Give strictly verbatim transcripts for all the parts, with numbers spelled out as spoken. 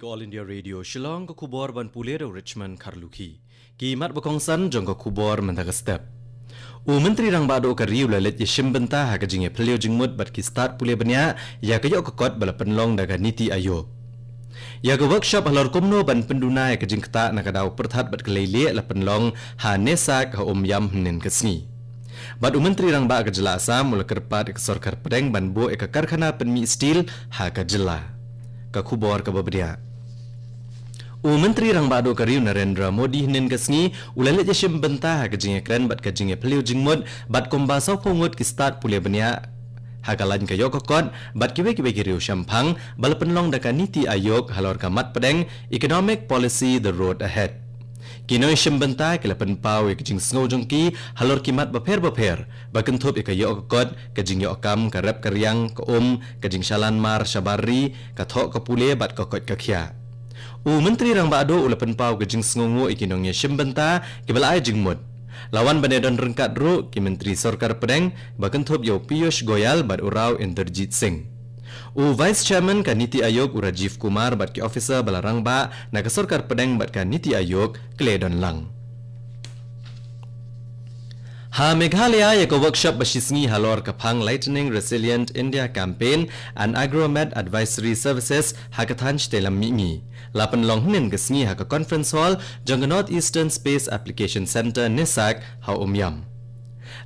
All India Radio Shillong, ka khubor ban pule da u Richmond Kharlukhi. Ki mat ba kongsan jong ka khubor mynta ka step. U Myntri Rangbah Duh ka ri u la leit ïashim bynta ha ka jingïaphylliew jingmut bad ki stad pule bniah ïa ka ïoh ka kot ba la pynlong da ka NITI Aayog. Ïa ka workshop halor kumno ban pynduna ïa ka jingktah na ka daw pyrthat bad ka leilieh la pynlong ha NESAC ha Umiam hynnin ka sngi. Bad u Myntri Rangbah ka jylla Assam u la kyrpad ïa ka sorkar pdeng ban buh ïa ka karkhana pynmih steel ha ka jylla. Ka khubor kaba bniah. U Myntri Rangbah Duh ka ri u Narendra Modi hynnin ka sngi u la leit ïashim bynta ha ka jingïakren bad ka jingïaphylliew jingmut bad kumba sawphew ngut ki stad pule bniah ha ka lain ka ïoh ka kot bad kiwei kiwei ki riew shemphang ba la pynlong da ka NITI Aayog halor ka mat pdeng Economic Policy: The Road Ahead. Ki nongïashim bynta ki la pynpaw ïa ka jingsngew jong ki halor ki mat bapher bapher ba kynthup ïa ka ïoh ka kot, ka jingïoh kam, ka rep ka riang, ka um, ka jingshalan mar shabar ri, ka thoh ka pule bad ka koit ka khiah. U Myntri Rangbah Duh u la pynpaw ka jingsngewnguh ïa ki nongïashim bynta kiba la ai jingmut. La wan ban ïadon ryngkat ruh ki Myntri Sorkar Pdeng ba kynthup ïa u Piyush Goyal bad u Rao Inderjit Singh. U Vice Chairman ka NITI Aayog u Rajiv Kumar bad ki officer ba la rangbah na ka Sorkar Pdeng bad ka NITI Aayog ki la ïadon lang. Ha Meghalaya ïa ka workshop ba shisngi halor ka phang Lightening Resilient India Campaign and Agromet Advisory Services ha ka thaiñ shatei lam mihngi la pynlong hynnin ka sngi ha ka conference hall jong ka North Eastern Space Application Centre, NESAC, ha Umiam.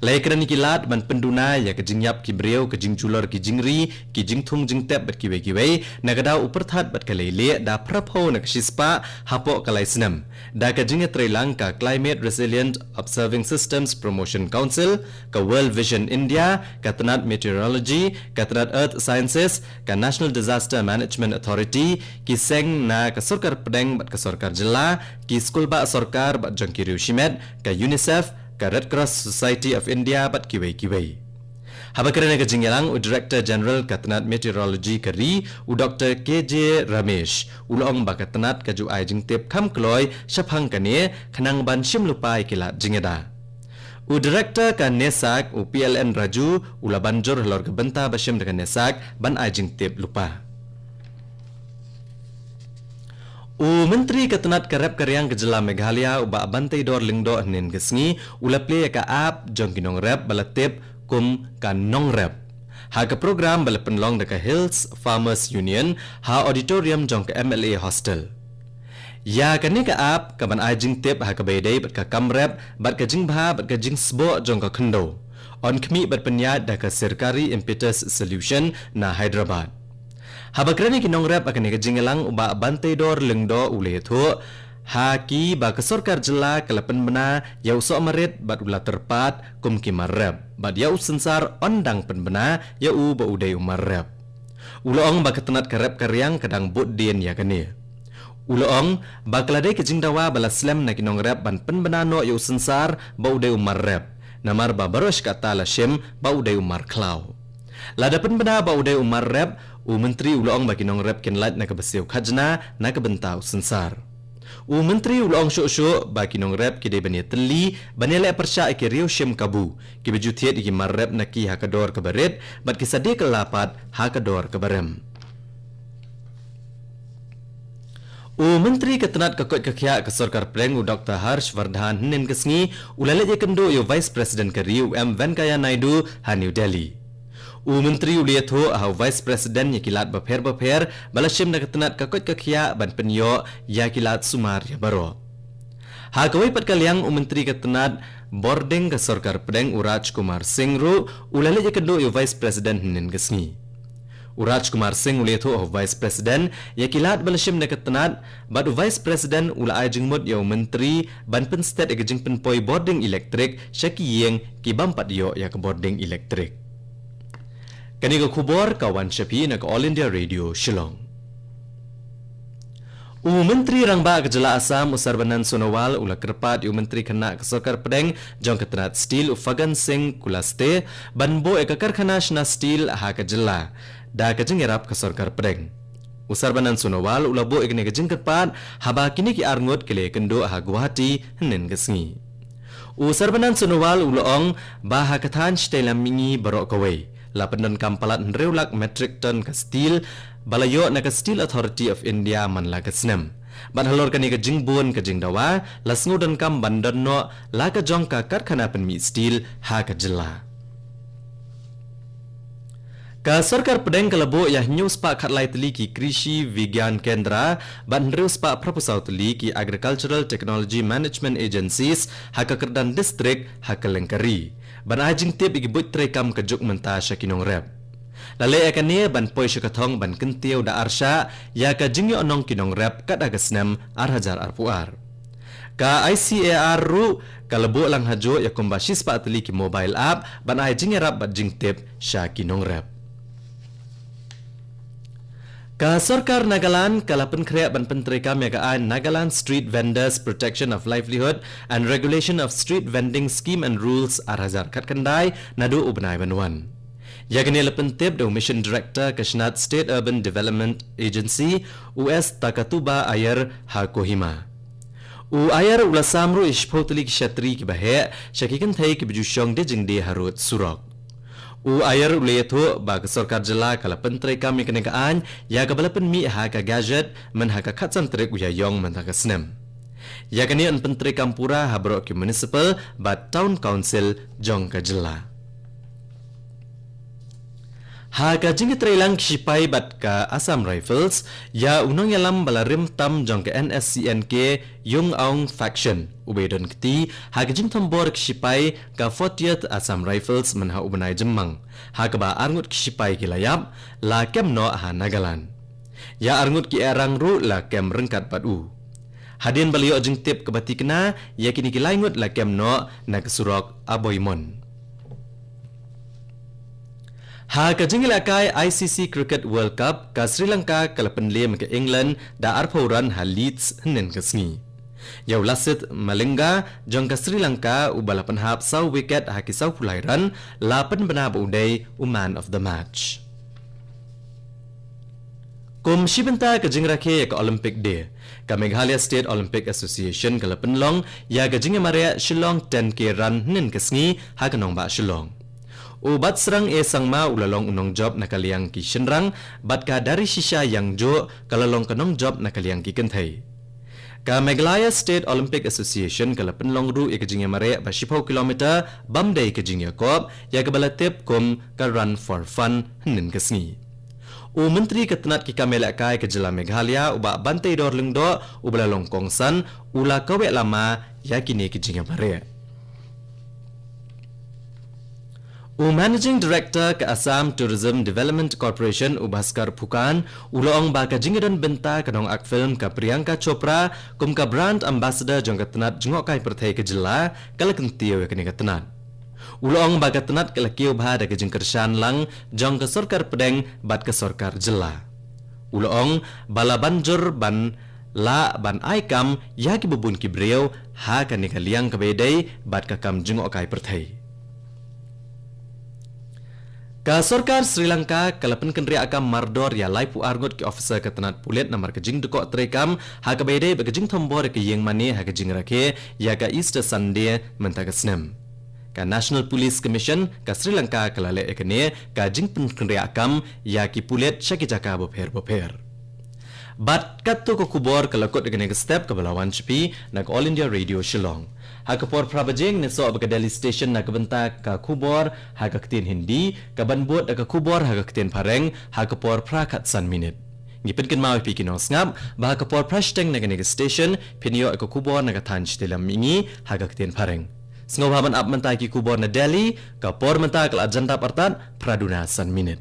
La ïakren ïa ki lad ban pynduna ïa ka jingïap ki briew, ka jingjulor ki jingri, ki jingthung jingtep bad kiwei kiwei na ka daw u pyrthat bad ka leilieh da phraphew na ka shispah hapoh ka lai snem da ka jingïatreilang ka Climate Resilient Observing Systems Promotion Council, ka World Vision India, ka tnat Meteorology, ka tnat Earth Sciences, ka National Disaster Management Authority, ki seng na ka sorkar pdeng bad ka sorkar jylla, ki skulbah sorkar bad jong ki riew shimet, ka UNICEF, ka Red Cross Society of India bad kiwei kiwei. Haba kren ha ka jingïalang u Director General ka tnat Meteorology ka ri, u Doctor K J Ramesh, u la ong ba ka tnat ka ju ai jingtip kham kloi shaphang kane khnang ban shim lypa ïa ki lad jingïada. U Director ka NESAC u P L N Raju u la ban jur halor ka bynta ba shim da ka NESAC ban ai jingtip lypa. U Myntri ka tnat ka rep ka riang ka jylla Meghalaya u Bah Banteidor Lyngdoh hynnin ka sngi u la plie ïa ka app jong ki nongrep ba la tip kum ka Nongrep ha ka program ba la pynlong da ka Hills Farmers Union ha auditorium jong ka M L A Hostel. Ïa kane ka app ka ban ai jingtip ha kaba ïadei bad ka kam rep bad ka jingbha bad ka jingsboh jong ka khyndew, yn khmih bad pynïaid da ka Sirkari Impetus Solution na Hyderabad. Haba kren ïa ki nongrep ha kane ka jingïalang u Bah Banteidor Lyngdoh u la ïathuh ha ki ba ka sorkar jylla ka la pynbna ïa u sohmarit bad u la tyrpad kum ki mar rep bad ïa u synsar yn dang pynbna ïa u ba u dei u mar rep. U la ong ba ka tnat ka rep ka riang ka dang bud dien ïa kane. U la ong ba ka la dei ka jingdawa ba la slem na ki nongrep ban pynbna noh ïa u synsar ba u dei u mar rep, namar ba baroh shi katta la shim ba u dei u mar khlaw. Lada pynbna ba u dei u mar rep, u Myntri u la ong ba ki nongrep kin lait na kaba siew khajna na ka bynta u synsar. U Myntri u la ong shuh shuh ba ki nongrep ki dei ban ïatylli ban ïaleh pyrshah ïa ki riew shim kabu kiba ju thied ïa ki mar rep na ki ha ka dor kaba rit bad ki sa die kylla pat ha ka dor kaba rem. U Myntri ka tnat ka koit ka khiah ka sorkar pdeng u Doctor Harsh Vardhan hynnin ka sngi u la leit ïakynduh ïa u Vice President ka ri u M Venkaiah Naidu ha New Delhi. U Myntri u la ïathuh ha u Vice President ïa ki lad bapher bapher ba la shim na ka tnat ka koit ka khiah ban pynïoh ïa ki lad sumar ïa baroh. Ha kawei pat ka liang u Myntri ka tnat bording ka sorkar pdeng u Raj Kumar Singh ruh u la leit ïakynduh ïa u Vice President hynnin ka sngi. U Raj Kumar Singh u la ïathuh ha u Vice President ïa ki lad ba la shim na ka tnat bad u Vice President u la ai jingmut ïa u Myntri ban pynsted ïa ka jingpynpoi bording elektrik sha ki ïing ki bym pat ïoh ïa ka bording elektrik. Kane ka khubor ka wan sha phi na ka All India Radio Shillong. U Myntri Rangbah ka jylla Assam u Sarbanand Sonowal u la kyrpad ïa u Myntri khynnah ka sorkar pdeng jong ka tnat steel u Fagan Singh Kullaste ban buh ïa ka karkhana shna steel ha ka jylla da ka jingïarap ka sorkar pdeng. U Sarbanand Sonowal u la buh ïa kane ka jingkyrpad haba kine ki arngut ki la ïakynduh ha Guwahati hynnin ka sngi. U Sarbanand Sonowal u la ong ba ha ka thaiñ shatei lam mihngi baroh kawei la pyndonkam palat hynriew lak metric ton ka steel ba la ïoh na ka Steel Authority of India man la ka snem. Bad halor kane ka jingbun ka jingdawa, la sngewdonkam ban don noh la ka jong ka karkhana pynmih steel ha ka jylla. Ka sorkar pdeng ka la buh ïa hynñiew spah khatlai tylli ki Krishi Vigyan Kendra bad hynriew spah phra phew saw tylli ki Agricultural Technology Management Agencies ha ka kyrdan district ha kylleng ka ri, ban ai jingtip ïa ki buit treikam ka juk mynta sha ki nongrep. La leh ïa kane ban poi sha ka thong ban kyntiew da arshah ïa ka jingïohnong ki nongrep kat ha ka snem ar hajar arphew ar. Ka I C A R ruh ka la buh lang hajuh ïa kumba shispah tylli ki mobile app ban ai jingïarap bad jingtip sha ki nongrep. Ka sorkar Nagaland ka la pynkhreh ban pyntreikam ïa ka aiñ Nagaland Street Vendors Protection of Livelihood and Regulation of Street Vending Scheme and Rules ar hajar khatkhyndai naduh u bnai ban wan. Ïa kane la pyntip da u Mission Director ka shnat State Urban Development Agency, u S Takatuba Iyer ha Kohima. U Iyer u la sam ruh ïa shiphew tylli ki shatri kiba heh sha ki kynthei kiba ju shong die jingdie harud surok. U Iyer u la ïathuh ba ka sorkar jylla ka la pyntreikam ïa kane ka aiñ ïa kaba la pynmih ha ka gazette myn ha ka khatsan tarik u Ïaïong mynta ka snem. Ïa kane yn pyntreikam pura ha baroh ki municipal bad town council jong ka jylla. Ha ka jingïatreilang ki shipai bad ka Assam Rifles ïa u nongïalam ba la rim tam jong ka N S C N K Yung Aung Faction, uba ïadon kti ha ka jingthombor ki shipai ka fortieth Assam Rifles myn ha u bnai Jymmang, ha kaba arngut ki shipai ki la ïap, la kem noh ha Nagaland. Ïa arngut ki airang ruh la kem ryngkat bad u. Hadien ba la ïoh jingtip kaba tikna, ïa kine ki laingut la kem noh na ka surok Aboimon. Ha ka jingïalehkai I C C Cricket World Cup, ka Sri Lanka ka la pynliem ïa ka England da arphew run ha Leeds hynnin ka sngi. Ïa u Lasith Malinga jong ka Sri Lanka, uba la pynhap saw wicket ha ki sawphew lai run, la pynbna ba u dei u man of the match. Kum shi bynta ka jingrakhe ïa ka Olympic Day, ka Meghalaya State Olympic Association ka la pynlong ïa ka jingïamareh Shillong ten K run hynnin ka sngi ha ka nongbah Shillong. U Batsrang A Sangma u la long u nongjop na ka liang ki shynrang, bad ka Darishisha Yangjo ka la long ka nongjop na ka liang ki kynthei. Ka Meghalaya State Olympic Association ka la pynlong ruh ïa ka jingïamareh ba shiphew kilometer bym dei ka jingïakop, ïa kaba la tip kum ka Run for Fun hynnin ka sngi. U Myntri ka tnat ki kam ïalehkai ka jylla Meghalaya, u Bah Banteidor Lyngdoh, uba la long kongsan, u la kaweh lama ïa kine ki jingïamareh. U Managing Director ka Assam Tourism Development Corporation, u Bhaskar Phukan, u la ong ba ka jingïadon bynta ka nongak film ka Priyanka Chopra kum ka brand ambassador jong ka tnat jngohkai pyrthei ka jylla ka la kyntiew ïa kane ka tnat. U la ong ba ka tnat ka la kiew bha da ka jingkyrshan lang jong ka sorkar pdeng bad ka sorkar jylla. U la ong ba la ban jur ban lah ban ai kam ïa kiba bun ki briew ha kane ka liang kaba ïadei bad ka kam jngohkai pyrthei. Ka sorkar Sri Lanka ka la pynkynriah kam mardor ïa laiphew ar ngut ki officer ka tnat pulit namar ka jingdkoh treikam ha kaba ïadei bad ka jingthombor ïa ka ïing mane ha ka jingrakhe ïa ka Easter Sunday mynta ka snem. Ka National Police Commission ka Sri Lanka ka la leh ïa kane ka jingpynkynriah kam ïa ki pulit sha ki jaka bapher bapher. Bad katto ka khubor ka la kut ïa kane ka step kaba la wan sha phi na ka All India Radio Shillong. Ha ka por phra baje ngin ïasoh bad ka Delhi Station na ka bynta ka khubor ha ka ktien Hindi, kaban bud da ka khubor ha ka ktien Phareng ha ka por phra khatsan minit. Ngi pynkynmaw ïa phi ki nongsngap ba ha ka por phra shiteng na kane ka station phin ïoh ïa ka khubor na ka thaiñ Shityllam Mihngi ha ka ktien Phareng. Sngewbha ban ap mynta ïa ki khubor na Delhi, ka por mynta ka la jan dap artat phra duna san minit.